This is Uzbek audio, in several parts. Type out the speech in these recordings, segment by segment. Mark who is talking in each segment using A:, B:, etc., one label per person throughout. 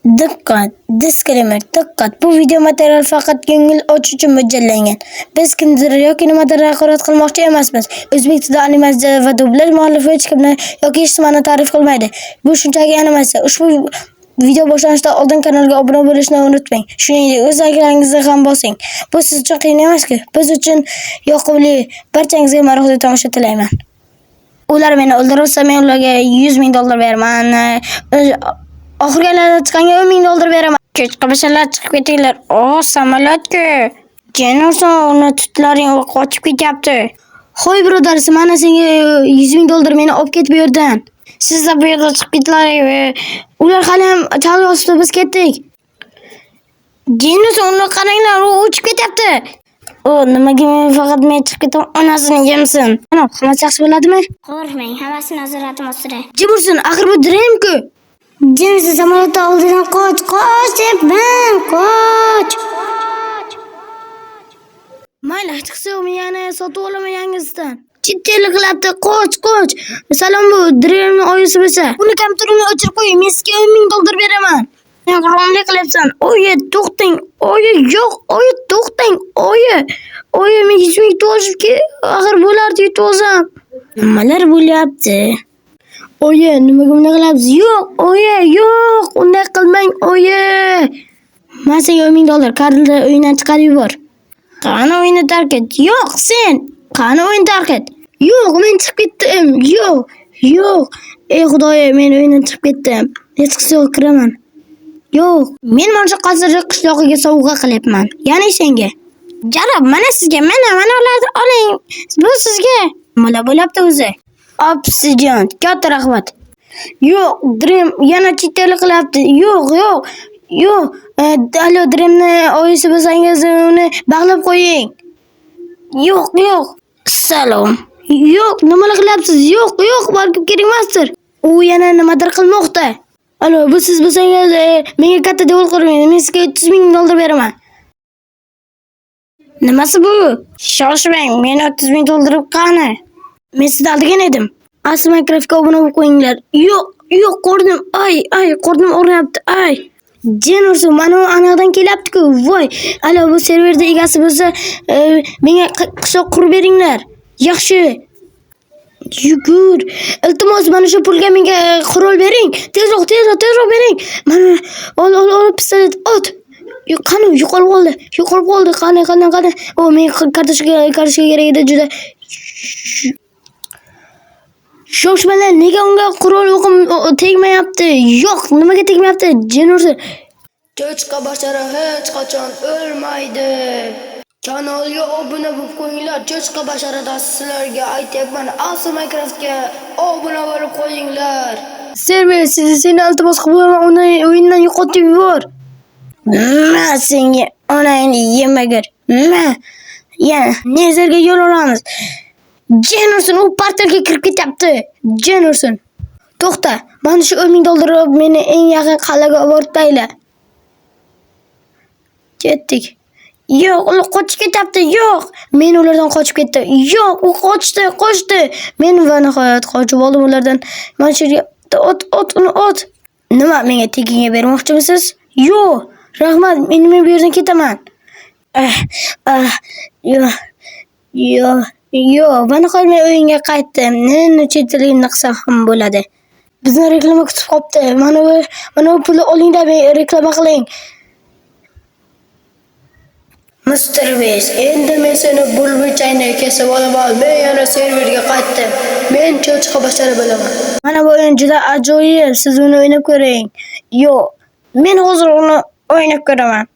A: Diqqat! Disclaimer! Diqqat! Bu video material faqat ko'ngil ochish uchun mo'ljallangan. Biz kimnidir yoki nimadir haqorat qilmoqchi emasmiz. O'zbek tilida animatsiya va dublyaj muallifi hech kimni yoki hech nimani ta'rif qilmaydi. Bu shunchaki animatsiya. Ushbu video boshlanishidan oldin kanalga obuna bo'lishni unutmang. Shuningdek, o'z layklaringizni ham bosing. Bu siz uchun qiyin emas-ku. Biz uchun yoqimli, barchangizga maroqli tomosha tilayman. Ular meni o'ldirsa, men ularga 100 ming dollar beraman. Oxirgi aylanada chiqqanga 10 ming dollar beraman. Cho'chqa bashalar, chiqib ketinglar. O, samolyotku. Jenursan, uni tutlaring, u qochib ketyapti. Hoy birodar, mana senga 100 ming dollar, meni olib ket bu yerdan. Sizlar bu yerdan chiqib ketlaring. Ular hali ham chalg'ib yotibdi, biz ketdik. Jenursan, uni qaranglar, u uchib ketyapti. O, nimaga men faqat men chiqib ketaman, onasini yemsin. Ana, hammasi yaxshi bo'ladimi?
B: Qo'rqmang, hammasi nazoratim ostida.
A: Jim ursin, axir bu Dream-ku.
B: Jimsi, samolyotda oldidan qoch, qoch deyapman, qoch.
A: Mayli, hechqisi yo'q, men yana sotib olaman yangisidan. Chet ellik qilyapti, qoch, qoch. Salom, bu Dreamni oyisi bo'lsa. Buni kompyuterimni o'chirib qo'ying, men sizga 10 ming dollar beraman. Sen g'irromlik qilyapsan. Oyi, to'xtang. Oyi, yo'q, oyi, to'xtang. Oyi. Oyi, men 100 ming yutib olishib, axir bo'lardi yutib olsam. Nimalar bo'lyapti? Oyi, nimaga bunday qilyapsiz? Yo'q, oyi, yo'q, unday qilmang, oyi. Men senga 10 ming dollar, Karlni uydan chiqarib yubor. Qani, o'yinni tark et. Yo'q, sen. Qani, o'yinni tark et. Yo'q, men chiqib ketdim. Yo'q, yo'q. Ey Xudoyim, men o'yindan chiqib ketdim. Hechqisi yo'q, kiraman. Yo'q, men mana shu qasrni qishlog'iga sovg'a qilyapman. Ya'ni senga. Janob, mana sizga, mana, mana ularni oling. Bu sizga. Nimalar bo'lyapti o'zi? Obsidian, katta rahmat. Yo'q, Dream yana chet ellik qilyapti. Yo'q, yo'q. Yo'q, alo, Dreamni oyisi bo'lsangiz, uni bog'lab qo'ying. Yo'q, yo'q. Salom. Yo'q, nimalar qilyapsiz? Yo'q, yo'q, balkim kerak emasdir. U yana nimadir qilmoqda. Alo, bu siz bo'lsangiz, menga katta devor qurmang. Men sizga 30 ming dollar beraman. Nimasi bu? Shoshmang, men 30 ming dollar qani? Men sizni aldagan edim. Asl Minecraftga obuna bo'lib qo'yinglar. Yo'q, yo'q, ko'rdim. Ay, ay, ko'rdim, og'riyapti. Ay. Jin ursin, mana u anadan kelyapti-ku. Voy, alo, bu serverda egasi bo'lsa, menga qishloq qurib beringlar. Yaxshi. Yugur. Iltimos, mana shu pulga menga qurol bering. Tezroq, tezroq, tezroq bering. Mana ol, ol, ol, pistolet ot. Qani, yo'qolib qoldi. Yo'qolib qoldi. Qani, qani, qani. O, men kartoshka kerak edi juda. Shoshmalar, nega unga qurol o'qim tegmayapti? Yo'q, nimaga tegmayapti? Jin ursin. Cho'chqa bashara hech qachon o'lmaydi. Kanalga obuna bo'lib qo'yinglar. Cho'chqa basharada sizlarga aytyapman. Asl Minecraftga obuna bo'lib qo'yinglar. Server, sizni seni iltimos qilib qo'yaman, uni o'yindan yo'qotib yubor. Ma senga onangni yemagir. Ma. Yana Nezerga yo'l olamiz. Jin ursin, u portalga kirib ketyapti. Jin ursin. To'xta, mana shu 10 ming dollar olib meni eng yaqin qal'aga olib borib tayla. Ketdik. Yo'q, ular qochib ketyapti. Yo'q, men ulardan qochib ketdim. Yo'q, u qochdi, qochdi. Men va nihoyat qochib oldim ulardan. Mana shu yerga ot, ot, uni ot. Nima, menga tekinga bermoqchimisiz? Yo'q, rahmat, men bu yerdan ketaman. Ah, ah, yo'q, yo'q, yo'q. Va nihoyat men o'yinga qaytdim. Endi chet tilimni qilsam ham bo'ladi. Bizni reklama kutib qolibdi. Mana bu pulni olingda, men reklama qiling. Mr. Beast, endi men seni bulbuchangni kesib olaman. Men yana serverga qaytdim. Men cho'chqa bashara bo'laman. Mana bu o'yin juda ajoyib. Siz uni o'ynab ko'ring. Yo'q, men hozir uni o'ynab ko'raman.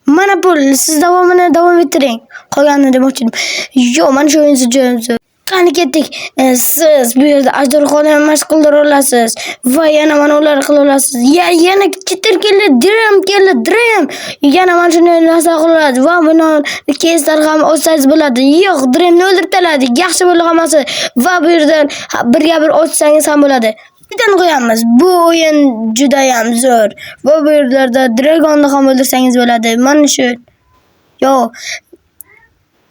A: Mana pul, siz davomini davom ettiring. Qolganini demoqchi edim. Yo'q, mana shu o'yin juda zo'r. Qani ketdik. Siz bu yerda ajdarhoni mashq qildira olasiz va yana mana ularni qila olasiz. Ya, yana cheater keldi, Dream keldi, Dream. Yana mana shunday narsa qila oladi va buni keyslar ham olsangiz bo'ladi. Yo'q, Dreamni o'ldirib tashladi. Yaxshi bo'ldi hammasi. Va bu yerdan birga bir ochsangiz ham bo'ladi. Bittani qo'yamiz. Bu o'yin juda ham zo'r. Va bu yerlarda dragonni ham o'ldirsangiz bo'ladi. Mana shu. Yo'q.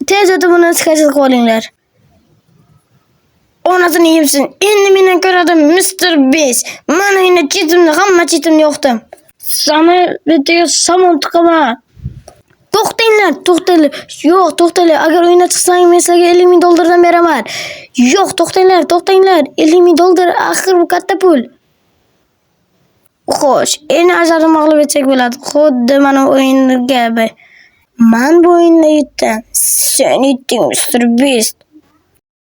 A: Tez o'tib buni skachat qilib olinglar. Onasini yemsin. Endi meni ko'radi Mr. Beast. Mana endi chetimni, hamma chetimni yoqdim. Sani betiga somon tiqaman. To'xtanglar, to'xtanglar. Yo'q, to'xtanglar. Agar o'yindan chiqsang, men sizlarga 50 ming dollardan beraman. Yo'q, to'xtanglar, to'xtanglar. 50 ming dollar axir bu katta pul. Xo'sh, endi Azarni mag'lub etsak bo'ladi. Xuddi mana o'yin kabi. Man bu o'yinda yutdim. Sen yutding, Mr. Beast.